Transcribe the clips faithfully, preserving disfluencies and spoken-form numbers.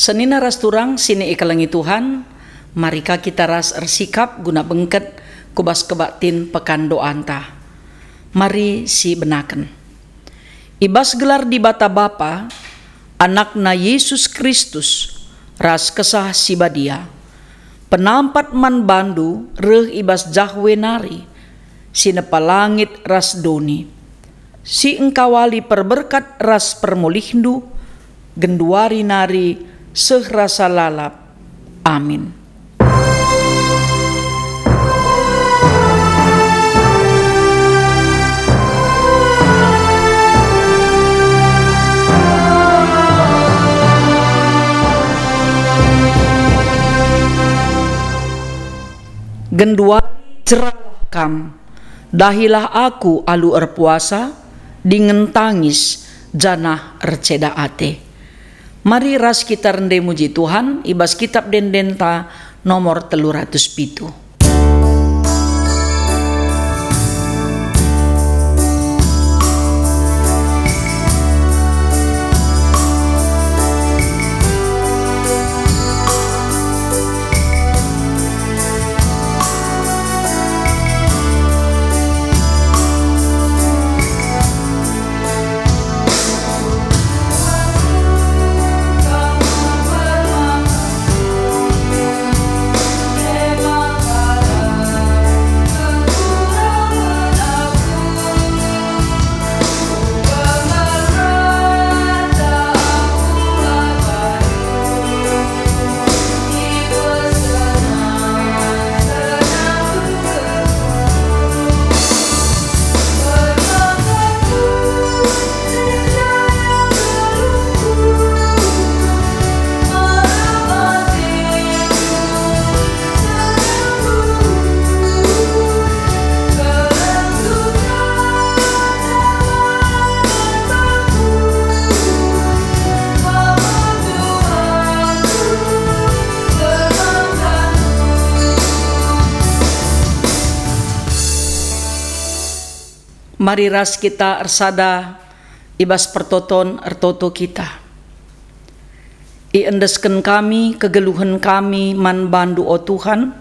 Senina ras turang si ikelengi Tuhan, mari ka kita ras ersikap guna bengket ku bas kebaktin pekan doanta. Mari sibenaken. I bas gelar Dibata Bapa, AnakNa Jesus Kristus, ras Kesah Si Badia, penampat man bandu reh i bas Jahwe nari, si nepa langit ras doni, si engkawali perberkat ras permulihndu, genduari nari seh rasa lalap. Amin. Genduari, jeralah kam, dahilah aku alu erpuasa, dingen tangis, janah erceda ate. Mari ras kita rende muji Tuhan i bas Kitab Ende-Endenta nomor telu ratus pitu. Mari ras kita ersada i bas pertoton ertoto kita. Iendesken kami kegeluhen kami man bandu, o Tuhan,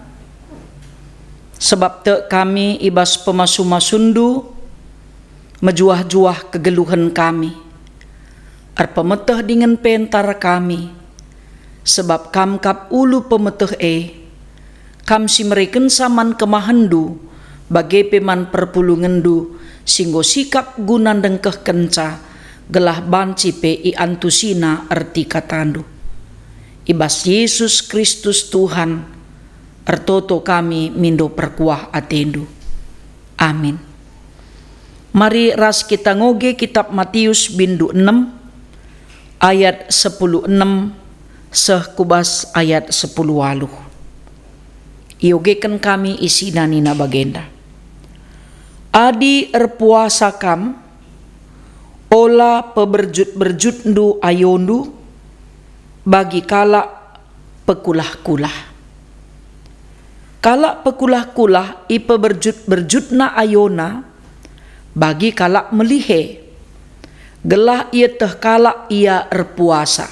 sebab tek kami i bas pemasu-masundu, mejuah-juah kegeluhen kami. Erpemeteh dingen pentar kami, sebab Kam kap ulu pemeteh e. Kam si merekenca man kemahenNdu, bage pe man perpulungenNdu si enggo sikap guna ndengkehkenca, gelah banci pe iantusina erti kataNdu. I bas Jesus Kristus Tuhan, ertoto kami mindo perkuah ateNdu. Amin. Mari ras kita ngoge Kitap Matius bindu enem ayat sepuluh enem seh ku bas ayat sepuluh waluh. Iogeken kami isina nina bagenda, "Adi erpuasa kam, ola peberjut-berjutndu ayondu bagi kalak pekulah-kulah. Kalak pekulah-kulah ipeberjut-berjutna ayona bagi kalak melihe, gelah ieteh kalak ia erpuasa.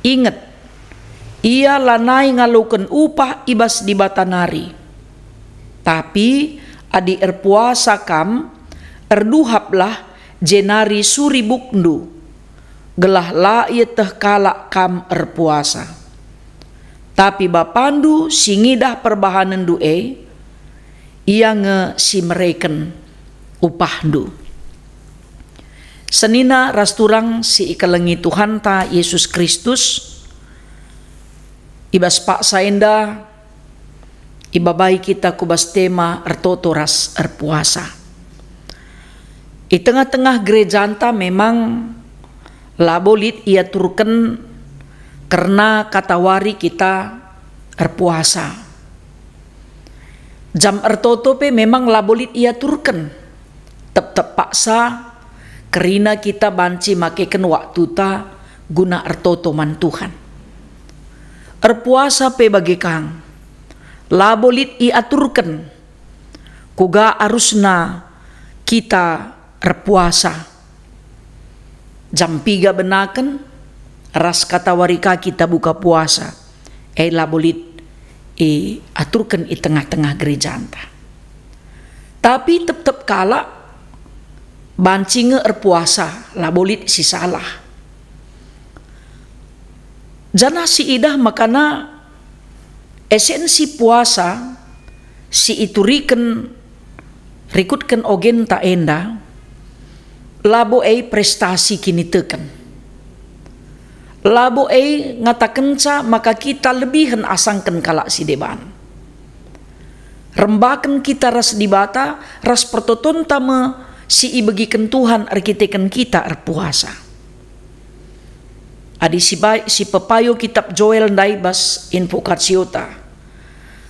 Inget, ia lanai ngaloken upah i bas Dibata nari. Tapi adi erpuasa kam, erduhaplah jenari suri bukndu, gelah la ieteh kalak kam erpuasa. Tapi BapaNdu si ngidah perbahanenNdu e, Ia nge si mereken upahndu." Senina ras turang si ikelengi Tuhanta Yesus Kristus, i bas paksa enda ibabai kita ku bas tema ertoto ras erpuasa. I tengah-tengah gerejanta memang labo lit iaturken kerna katawari kita erpuasa. Jam ertoto pe memang labo lit iaturken. Tep-tep paksa, kerina kita banci makeken waktuta guna ertoto man Tuhan. Erpuasa pe bage kang, labo lit iaturken kuga arusna kita erpuasa. Jam piga benaken, ras katawari ka kita buka puasa, e labo lit iaturken i tengah-tengah gerejanta. Tapi tep-tep kalak banci nge erpuasa, labo lit si salah. Janah siidah makana esensi puasa si ituriken rikutken ogenta enda, labo e prestasi kiniteken. Labo e ngatakenca maka kita lebihen asangken kalak si deban. Rembaken kita ras Dibata, ras pertotonta me si ibegiken Tuhan erkiteken kita erpuasa. Adi sibai-, sipepayo kitap Joel ndai bas Invocatiota,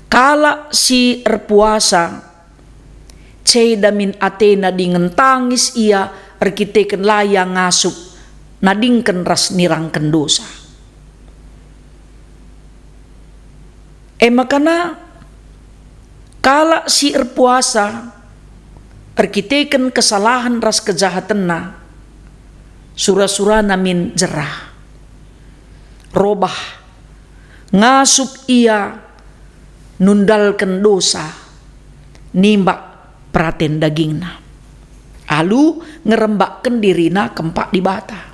kalak si erpuasa, ceda min atena dingen tangis ia erkiteken la ia ngasup nadingken ras nirangken dosa. E makana kalak si erpuasa erkiteken kesalahen ras kejahatenna, sura-surana min jerah, robah, ngasup ia nundalken dosa, nimbak peraten dagingna, alu ngerembakken dirina kempak Dibata.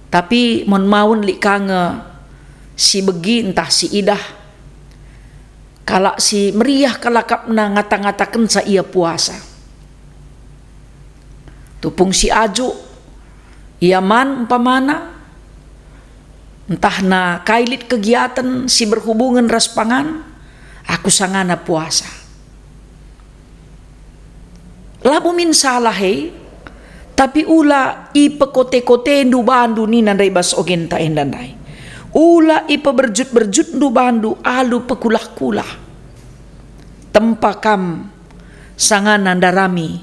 Tapi mon maun lit ka nge si begi ntah si idah, kalak si meriah kalakapna ngata-ngatakenca ia puasa. Tupung si ajuk, ia man umpamana, ntah na kai lit kegiaten si berhubungen ras pangan, aku sangana puasa. Labo min salah e, tapi ula ipekote-kotendu bandu nina ndai bas ogenta enda ndai. Ula ipeberjut-berjutndu bandu alu pekulah-kulah. Tempa kam sangana ndarami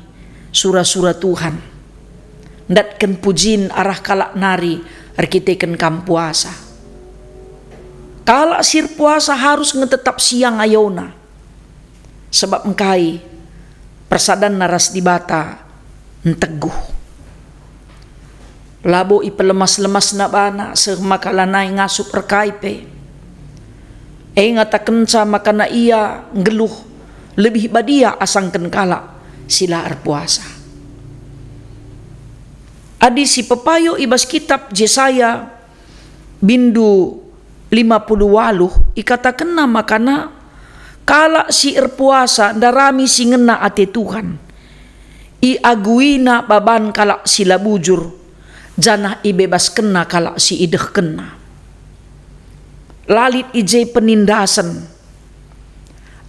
sura-sura Tuhan, ndatken pujin arah kalak nari erkiteken kam puasa. Kalak si erpuasa harus nge tetap siang ayona, sebab engkai persadanna ras Dibata nteguh. Labo ipelemas-lemasna bana seh maka lanai ngasup erkai pe. E ngatakenca maka na ia nggeluh lebih badia asangken kalak si la erpuasa. Adi sipepayo i bas kitap Jesaya bindu lima puluh waluh, ikatakenna maka na kalak si erpuasa ndarami si ngena ate Tuhan. IaguiNa baban kalak si la bujur, janah ibebaskenNa kalak si idehkenNa. La lit i je penindasen,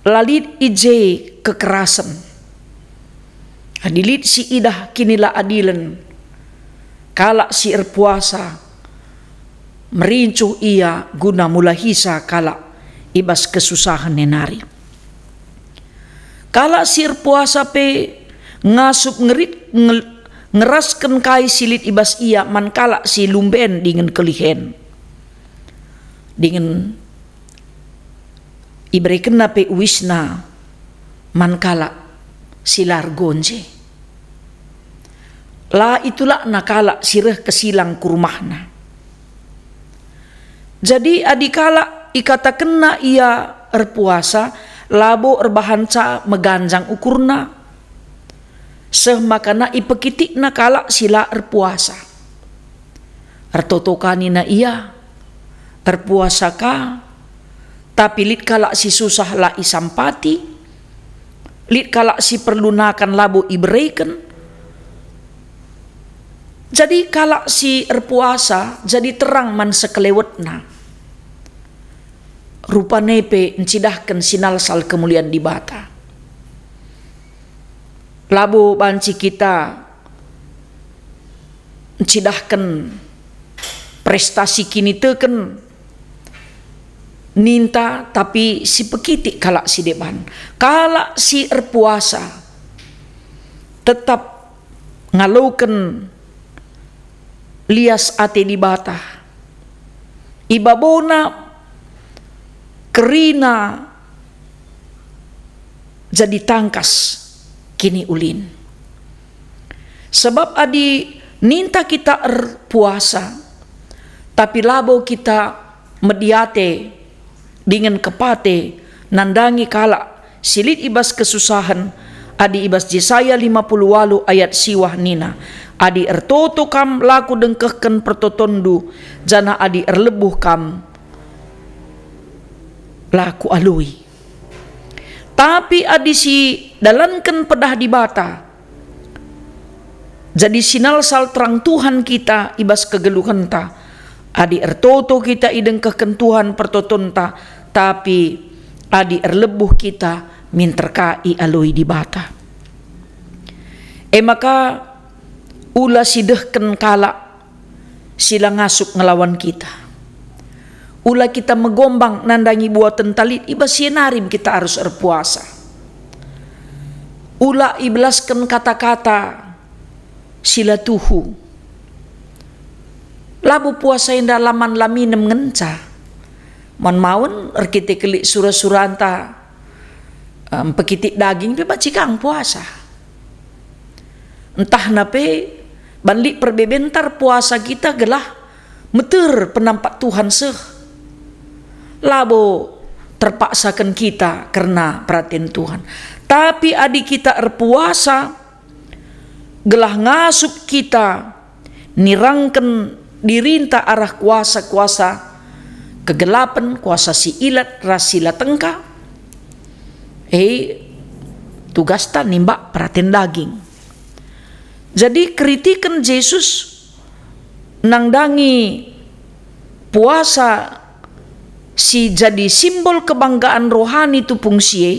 la lit i je kekerasen. Adi lit si idah kinilaadilen, kalak si erpuasa, merincuh ia guna mulahisa kalak i bas kesusahen e nari. Kalak si erpuasa pe ngasup ngerit, ngel-, ngerasken kai si lit i bas ia man kalak si lumben dingen kelihen. Dingen iberekenna pe uisna man kalak si la ergonje. La itulakna kalak si reh kesilang ku rumahna. Jadi adi kalak ikatakenna ia erpuasa, labo erbahanca meganjang ukurna, seh maka na ipekitikna kalak si la erpuasa. Ertoto ka nina ia, erpuasa ka, tapi lit kalak si susah la isampati, lit kalak si perlu nakan labo ibereken. Jadi kalak si erpuasa jadi terang man sekelewetna. Rupane pe ncidahken sinalsal kemulian Dibata. Labo banci kita ncidahken prestasi kiniteken ninta, tapi si pekitik kalak si deban. Kalak si erpuasa tetap ngaloken lias ate Dibata. I babona kerina jadi tangkas kiniulin. Sebab adi ninta kita erpuasa, Tapi labo kita mediate dingen kepate nandangi kalak si lit i bas kesusahen, adi i bas Jesaya lima puluh waluh ayat siwah nina, "Adi ertoto kam, la kudengkehken pertotonndu, janah adi erlebuh kam, la kualoi." Tapi adi sidalanken pedah Dibata, jadi sinalsal terang Tuhan kita i bas kegeluhenta. Adi ertoto kita idengkehken Tuhan pertotonta, tapi adi erlebuh kita minter ka ialoi Dibata. E maka, ula sidehken kalak si la ngasup ngelawan kita. Ula kita megombang nandangi buaten talit i bas si nari kita arus erpuasa. Ula ibelasken kata-kata si la tuhu. Labo puasa enda laman laminem ngenca. Maun-maun erkite kelik sura-suranta, em, pekitik daging pe banci kang puasa. Ntahna pe banci perbebenta erpuasa kita gelah meter penampat Tuhan seh. Labo terpaksaken kita kerna peraten Tuhan. Tapi adi kita erpuasa, gelah ngasup kita nirangken dirinta arah kuasa-kuasa kegelapen, kuasa si ilat ras si la tengka, e, tugasta nimbak peraten daging. Jadi, keritiken Jesus nandangi puasa si jadi simbol kebanggaan rohani tupung si e,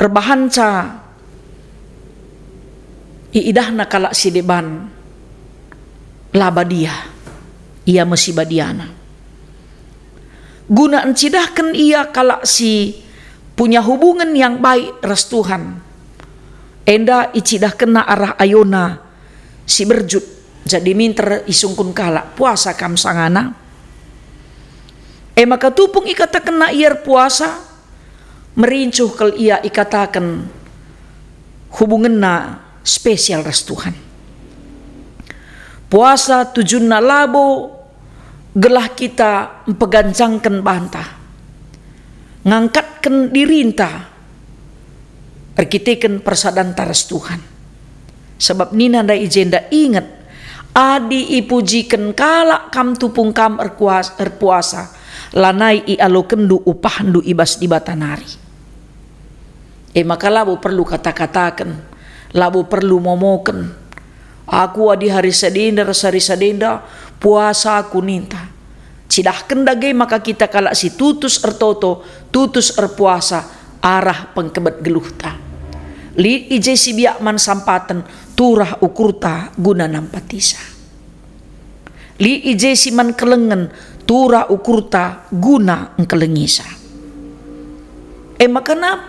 erbahanca iidahna kalak si deban la badia, ia me si badiana. Guna encidahken ia kalak si punya hubungen yang baik ras Tuhan, enda icidahkenna arah ayona si berjut, jadi minter isungkun kalak, "Puasa kam sangana?" E maka tupung ikatakenna ia erpuasa, merincuh kal ia ikataken hubungenna spesial ras Tuhan. Puasa tujunna labo gelah kita mpeganjangken banta, ngangkatken dirinta erkiteken persadanta ras Tuhan. Sebab nina ndai i jenda, "Inget, adi ipujiken kalak kam tupung kam erkuas-, erpuasa, lanai ialokenndu upahndu i bas Dibata nari." E maka labo perlu kata-kataken, labo perlu momoken, "Aku adi hari sadenda ras hari sadenda puasa aku," ninta. Cidahken dage maka kita kalak si tutus ertoto, tutus erpuasa arah pengkebet geluhta. Lit i je si biak man sampaten, turah ukurta guna nampatisa. Lit i je si man kelengen, turah ukurta guna engkelengisa. E maka nap,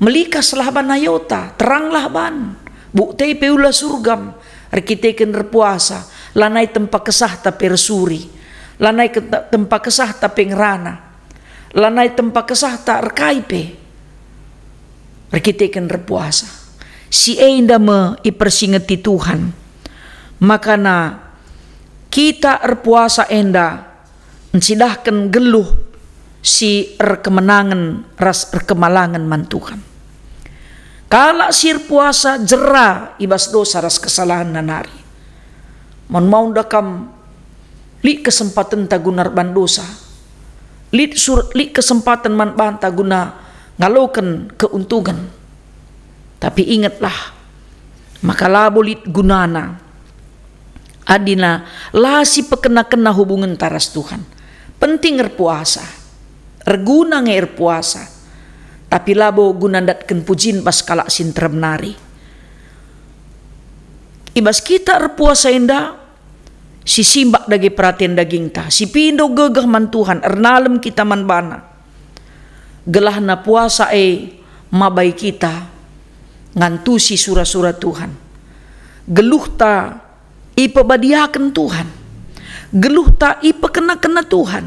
melikaslah ban ayota, teranglah ban. Bukte pe ula surgam erkiteken erpuasa, lanai tempa kesahta pe ersuri, lanai ke-, tempa kesahta pe ngerana, lanai tempa kesahta erkai pe erkiteken erpuasa. Si enda me ipersingeti Tuhan. Makana kita erpuasa enda ncidahken geluh si erkemenangen ras erkemalangen man Tuhan. Kalak si erpuasa jera i bas dosa ras kesalahenna nari. Maun-maun da kam lit kesempatenta guna erban dosa. Lit sur-, lit kesempaten man banta guna ngaloken keuntungan. Tapi ingetlah, maka labo lit gunana adina la sipekena-kena hubungenta ras Tuhan. Penting erpuasa, erguna nge erpuasa, tapi labo guna ndatken pujin bas kalak si nterem nari. I bas kita erpuasa enda, sisimbak dage peraten dagingta, sipindo gegeh man Tuhan, ernalem kita man baNa. Gelahna puasa e mabai kita ngantusi sura-sura Tuhan. Geluhta ipebadiaken Tuhan. Geluhta ipekena-kena Tuhan.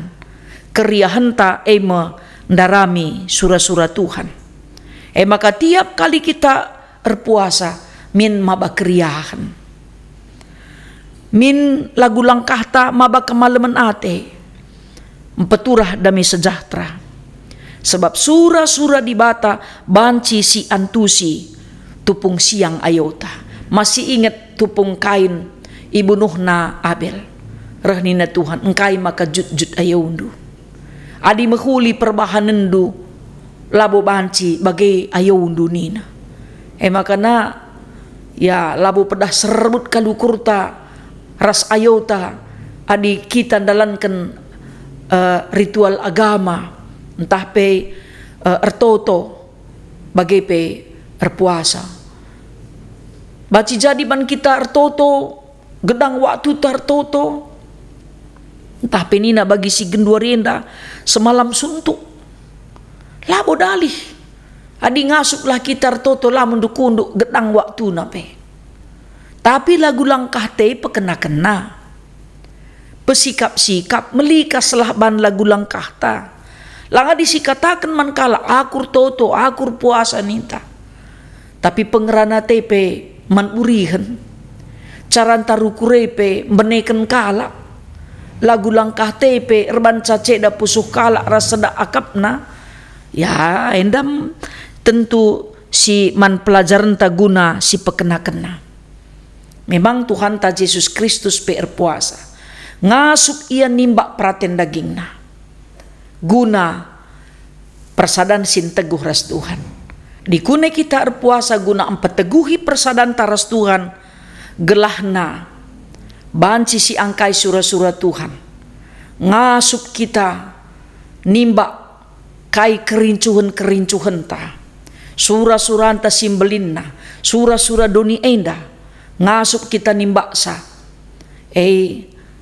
Keriahenta e me ndarami sura-sura Tuhan. E maka tiap kali kita erpuasa min maba keriahen. Min lagu langkahta maba kemalemen ate, mpeturah dame sejahtera. Sebab sura-sura Dibata banci siantusi tupung siang ayota. Masih inget tupung Kain ibunuhna Abel. Reh nina Tuhan, "Engkai maka jutjut ayondu? Adi mehuli perbahanenndu, labo banci bage ayondu," nina. E makana, ya, labo pedah serbut kal ukurta ras ayota adi kita ndalanken, eh, ritual agama, ntah pe, eh, ertoto, bage pe erpuasa. Banci jadi man kita ertoto, gedang waktuta ertoto, ntah pe nina bagi si genduari enda, semalam suntuk. Labo dalih. Adi ngasuplah kita ertoto la mendukunduk gedang waktuna pe. Tapi lagu langkahta pekena-kena. Pesikap-sikap melikaslah ban lagu langkahta. Lang adi sikataken man kalak, "Aku ertoto, aku erpuasa," ninta. Tapi pengerana ate pe man burihen. Caranta rukur e pe mbeneken kalak. Lagu langkahta pe erban caceda pusuh kalak ras sedak akapna. Ya, enda tentu si man pelajarenta guna si pekena-kena. Memang Tuhanta Jesus Kristus pe erpuasa. Ngasup Ia nimbak peraten dagingNa. Guna persadan si nteguh ras Tuhan. Dikune kita erpuasa guna mpeteguhi persadanta ras Tuhan, gelahna banci siangkai sura-sura Tuhan. Ngasup kita nimbak kai kerincuhen-kerincuhenta, sura-suranta si mbelinna, sura-sura doni enda, ngasup kita nimbaksa. E,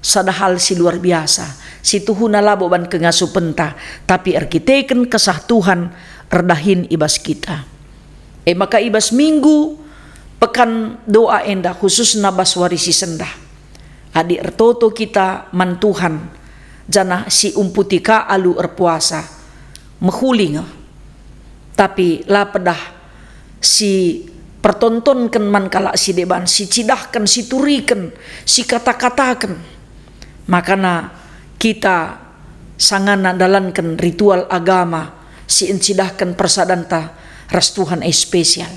sada hal si luar biasa, si tuhuna labo ban kengasupenta, tapi erkiteken Kesah Tuhan erdahin i bas kita. E maka i bas minggu pekan doa enda, khususna bas wari si sendah, adi ertoto kita man Tuhan, janah si umputi ka alu erpuasa, mehuli nge. Tapi la pedah si pertontonken man kalak si deban, si cidahken, si turiken, si kata-kataken. Makana kita sangana ndalanken ritual agama si encidahken persadanta ras Tuhan e spesial.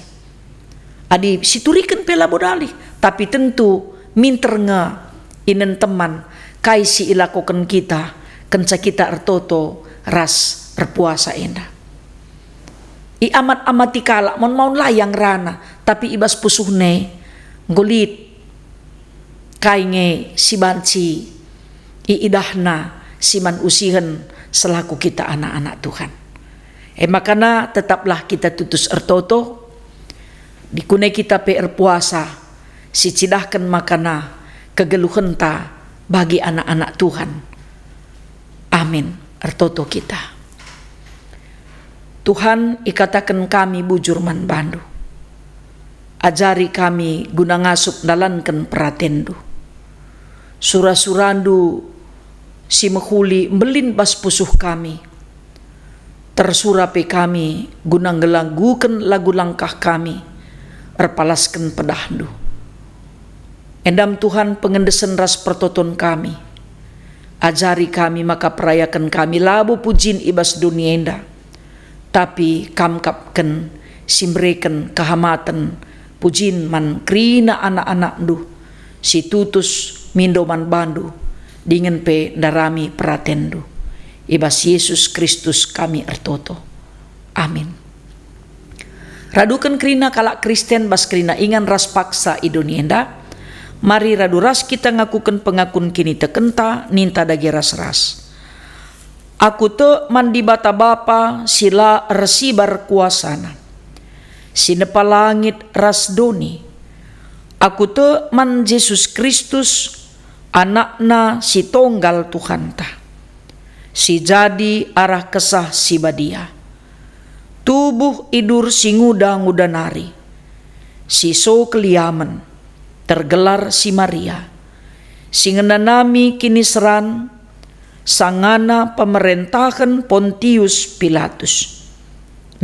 Adi si turiken pe labo dalih, tapi tentu minter nge inen teman kai si ilakoken kita kenca kita ertoto ras erpuasa enda. Iamat-amati kalak maun-maun la ia ngerana, tapi i bas pusuhna e enggo lit kai nge si banci iidahna si man usihen selaku kita anak-anak Tuhan. E makana tetaplah kita tutus ertoto, dikune kita pe erpuasa, si cidahken makana kegeluhenta bagi anak-anak Tuhan. Amin. Ertoto kita. Tuhan, ikataken kami bujur man baNdu. Ajari kami guna ngasup ndalanken peratenNdu. Sura-suraNdu si mehuli mbelin bas pusuh kami. Tersura pe kami guna ngelaguken lagu langkah kami, erpalasken pedahNdu. Endam Tuhan pengendesen ras pertoton kami. Ajari kami maka perayaken kami labo pujin i bas doni enda, tapi Kam kap ken si mereken kehamaten pujin man kerina anak-anakNdu si tutus mindo man baNdu dingen pe ndarami peratenNdu. I bas Jesus Kristus kami ertoto. Amin. Raduken kerina kalak Kristen bas kerina ingan ras paksa i doni enda, mari radu ras kita ngakuken pengakun kinitekenta, ninta dage ras-ras. Aku tek man Dibata Bapa si la ersibar kuasaNa, si nepa langit ras doni. Aku tek man Jesus Kristus, AnakNa si tonggal Tuhanta, si jadi arah Kesah Si Badia. Tubuh idur si nguda-nguda nari, si so keliamen, tergelar si Maria, si ngenanami kiniseran, sangana pemerentahen Pontius Pilatus,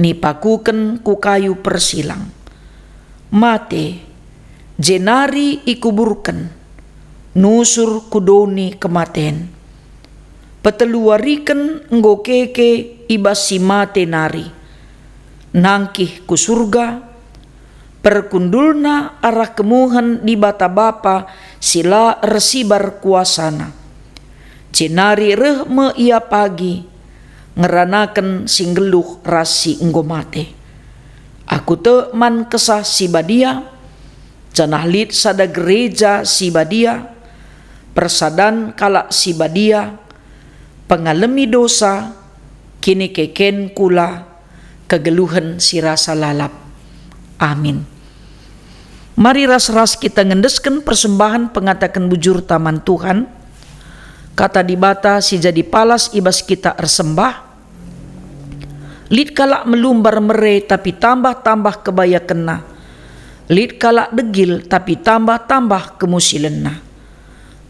nipakuken ku kayu persilang, mate, jenari ikuburken, nusur ku doni kematen. Peteluwariken enggo keke i bas si mate nari. Nangkih ku Surga, perkundulna arah kemuhen Dibata Bapa si la ersibar kuasaNa. Jenari reh me Ia pagi, ngeranaken si nggeluh ras si enggo mate. Aku tek man Kesah Si Badia, janah lit sada gereja si badia, persadan kalak si badia, pengalemi dosa, kinikeken kula, kegeluhen si rasa lalap. Amin. Mari ras-ras kita ngendesken persembahen pengataken bujurta man Tuhan. Kata Dibata si jadi palas i bas kita ersembah. Lit kalak melumbar mere tapi tambah-tambah kebayakenna. Lit kalak degil tapi tambah-tambah kemusilenna.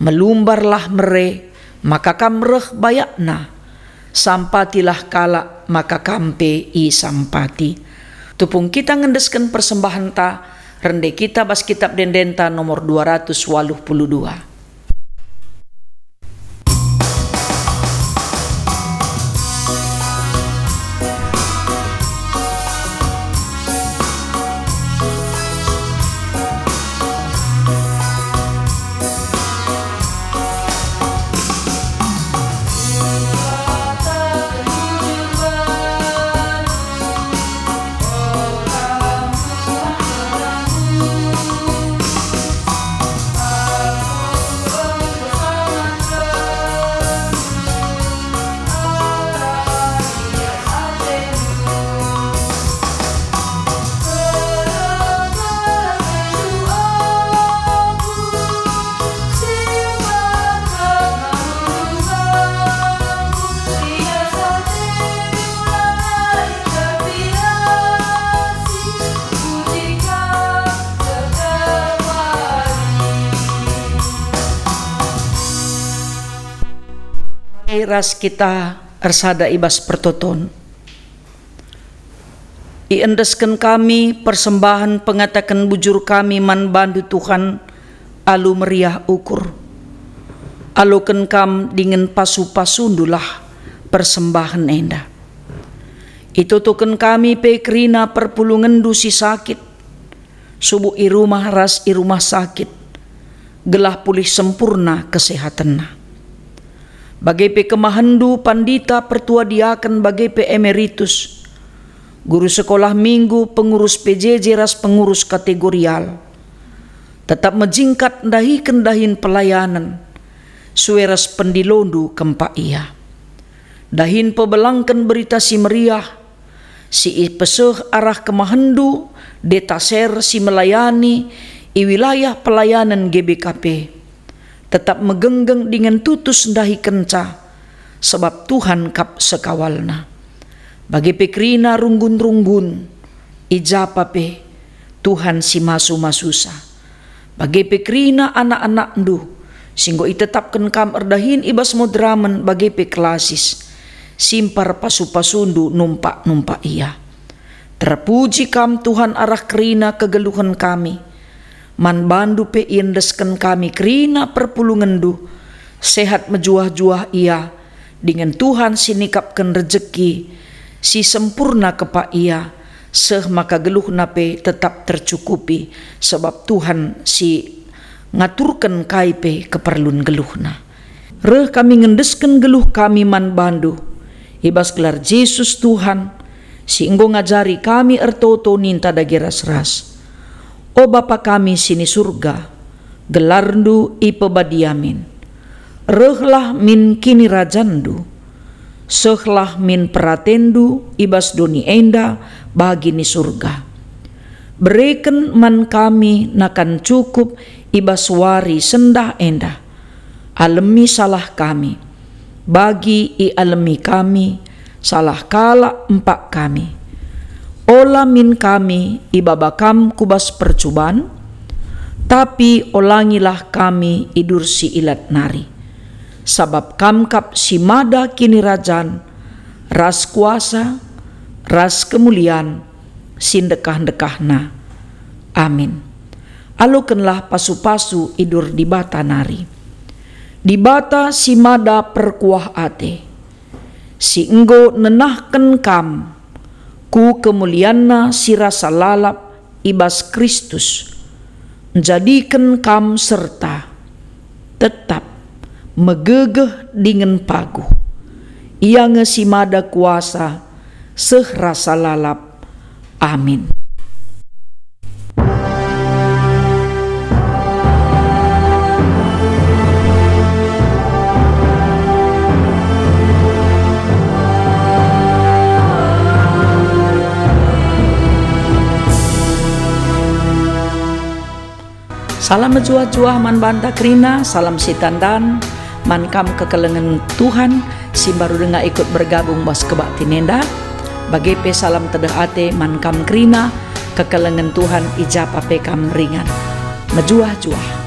Melumbarlah mere, maka kam reh bayakna. Sampatilah kalak, maka kam pe isampati. Tupung kita ngendesken persembahenta, rende kita bas kitab ende-endenta nomor dua ratus waluh puluh dua. Mari ras kita ersada i bas pertoton. Iendesken kami persembahen pengataken bujur kami man bandu, Tuhan, alu meriah ukur. Aloken kam dingen pasu-pasundulah persembahen enda. Itotoken kami pe kerina perpulungenndu si sakit, subuk i rumah ras i rumah sakit, gelah pulih sempurna kesehatenna. Bage pe kemahenndu pandita pertua diaken bage pe emeritus, guru sekolah minggu, pengurus P J J ras pengurus kategorial. Tetap mejingkat ndahiken dahin pelayanen, sue ras pendilondu kempak ia. Dahin pebelangken Berita Si Meriah, si ipeseh arah kemahenndu, deta ser si melayani i wilayah pelayanen G B K P. Tetap megenggeng dingen tutus ndahikenca, sebab Tuhan kap sekawalna. Bage pe kerina runggun-runggun, i japa pe, Tuhan si masu-masusa. Bage pe kerina anak-anakndu, si enggo itetapken kam erdahin i bas moderamen bage pe kelasis, simpar pasu-pasundu numpak-numpak ia. Terpuji kam, Tuhan, arah kerina kegeluhen kami. Man bandu pe iendesken kami kerina perpulungenndu, sehat mejuah-juah ia, dingen Tuhan si nikapken rejeki si sempurna kempak ia, seh maka geluhna pe tetap tercukupi, sebab Tuhan si ngaturken kai pe keperlun geluhna. Reh kami ngendesken geluh kami man bandu, i bas gelar Jesus Tuhan, si enggo ngajari kami ertoto ninta dage ras-ras. O Bapa kami si ni Surga, gelarndu ipebadia min. Rehlah min kinirajanndu. Sehlah min peratenndu i bas doni enda bagi ni Surga. Bereken man kami nakan cukup i bas wari sendah enda. Alemi salah kami, bagi ialemi kami salah kalak empak kami. Ola min kami ibaba kam ku bas percuban, tapi olangilah kami i bas si ilat nari. Sabap kam kap si mada kinirajan, ras kuasa, ras kemulian, si ndekah-ndekahna. Amin. Alokenlah pasu-pasu i bas Dibata nari. Dibata si mada perkuah ate, si enggo nenahken kam ku kemulianNa si rasa lalap i bas Kristus, njadiken kam serta tetap megegeh dingen paguh. Ia nge si mada kuasa seh rasa lalap. Amin. Salam mejuah-juah man banta kerina, salam sitandan man kam kekelengen Tuhan si mbaru denga ikut bergabung bas kebaktin enda. Bage pe salam tedeh ate man kam kerina, kekelengen Tuhan i ja pe kam ringan. Mejuah-juah.